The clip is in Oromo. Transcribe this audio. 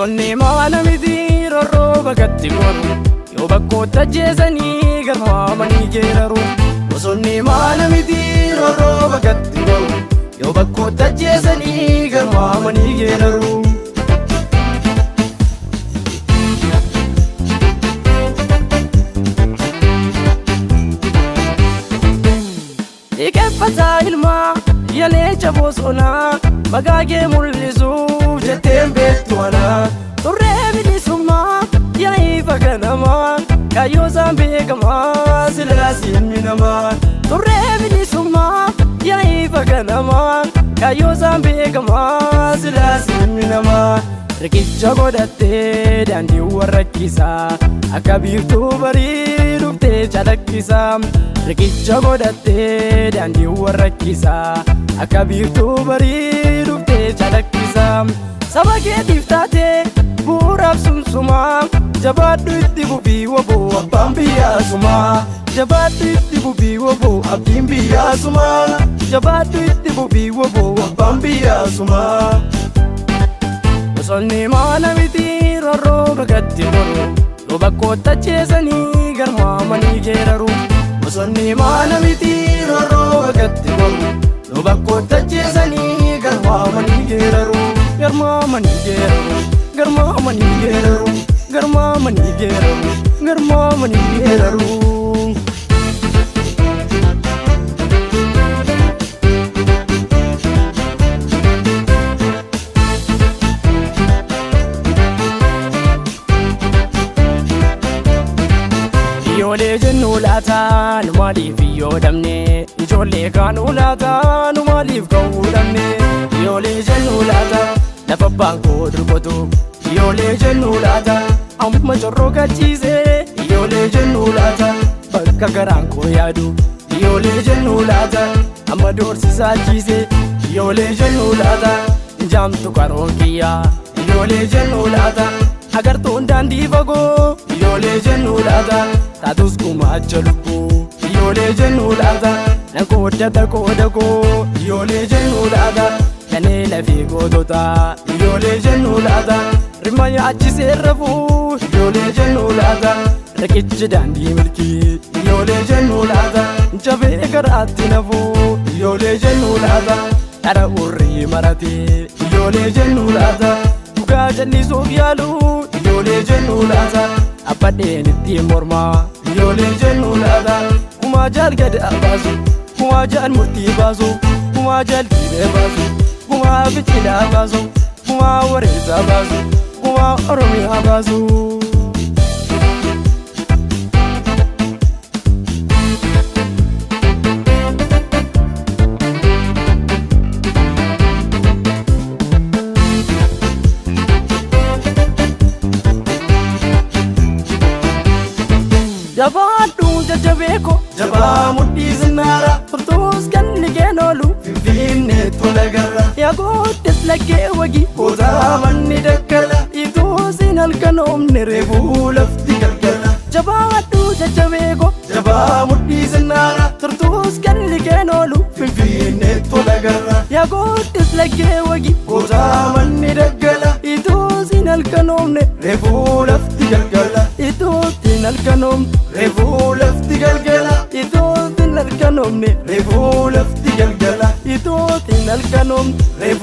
Bosonni maana miti rorrooba gatti goru yoo bakkoota ajjeesanii garmaamanii geeraru. Bosonni maana miti rorrooba gatti goru yoo bakkoota ajjeesanii garmaamanii geeraru. Dhiqeeffataa ilmaa yaleecha bosonaa magaagee mul'isuuf jetteen beektu anaa. Turree bilisummaa yaa'iifa ganamaa kaayyoo isaan beekamaa silaas ilmi namaa. Turree bilisummaa yaa'iifa ganamaa kaayyoo isaan beekamaa silaas ilmi namaa. Riqicha godhattee daandiiwwan rakkisaa akka biiftuu barii dhuftee calaqqisaa. Riqicha godhattee daandiiwwan rakkisaa akka biiftuu barii dhuftee calaqqisaa. Saba keetiif taatee bu'uuraaf sumsumaa jabaadhu itti fufii woboo abbaan biyyaasumaa. Jabaadhu itti fufii woboo abdiin biyyaasumaa. Jabaadhu itti fufii woboo abbaan biyyaasumaa. Bosonni maana miti rorrooba gatti goru yoo bakkoota ajjeesanii garmaamanii geeraru. Bosonni maana miti rorrooba gatti goru yoo bakkoota ajjeesanii garmaamanii geeraru. Garmaamanii geeraru. Garmaamanii geeraru. Garmaamanii geeraru. Garmaamanii geeraru. Iyyoolee jennu laataa nu maaliif iyyoo dhabne? Ijoollee kaanuu laataa nu maaliif ka'uu dhabne? Iyyoolee jennu laataa lafa abbaan koo durbotu. Iyyoolee jennu laataa amma corroo qachiise. Iyyoolee jennu laataa bakka garaan koo yaadu. Iyyoolee jennu laataa amma doorsisaa ciise. Iyyoolee jennu laataa injaamtu qaroon kiyyaa. Iyyoolee jennu laataa agartuun daandii fagoo. Iyyoolee jennu laataa taatus gumaacha lubbuu. Iyyoolee jennu laataa nan qooddata qooda koo. Iyyoolee jennu laataa kanee lafee goototaa. Iyyoolee jennu laataa rima yaachisee rafuu. Iyyoolee jennu laataa riqichi daandii milkii. Iyyoolee jennu laataa jabee garaatti nafuu. Iyyoolee jennu laataa dhara urrii maratee. Iyyoolee jennu laataa dhugaa jallisuuf yaalu. Iyyoolee jennu laataa abbadheen ittiin mormaa. Iyyoolee jennu laataa kumaa jaal gad baasu. Kumaa jaal murtii baasu. Kumaa jaal dhiibee baasu. Kumaa biqilaa baasu. Kumaa wareessaa baasu. Kumaa Oromiyaa baasu. Jabaadhu jajjabeeko jabaa mudhii zinnaara turtuus ganni keen oolu finfinnee tola garra. Yaa goottes laggee wagii kootaa manni daggala ituusin halkan oomne reefuu lafti galgala. Jabaadhu jajjabeeko jabaa mudhii zinnaara turtuus ganni keen oolu finfinnee tola garra. Yaa goottes laggee wagii kootaa manni daggala ituusin halkan oomne reefuu lafti galgala. Ituusin halkan oomne reefuu lafti galgala. Ituusin halkan oomne reefuu lafti galgala. Ituusin halkan oomne reefuu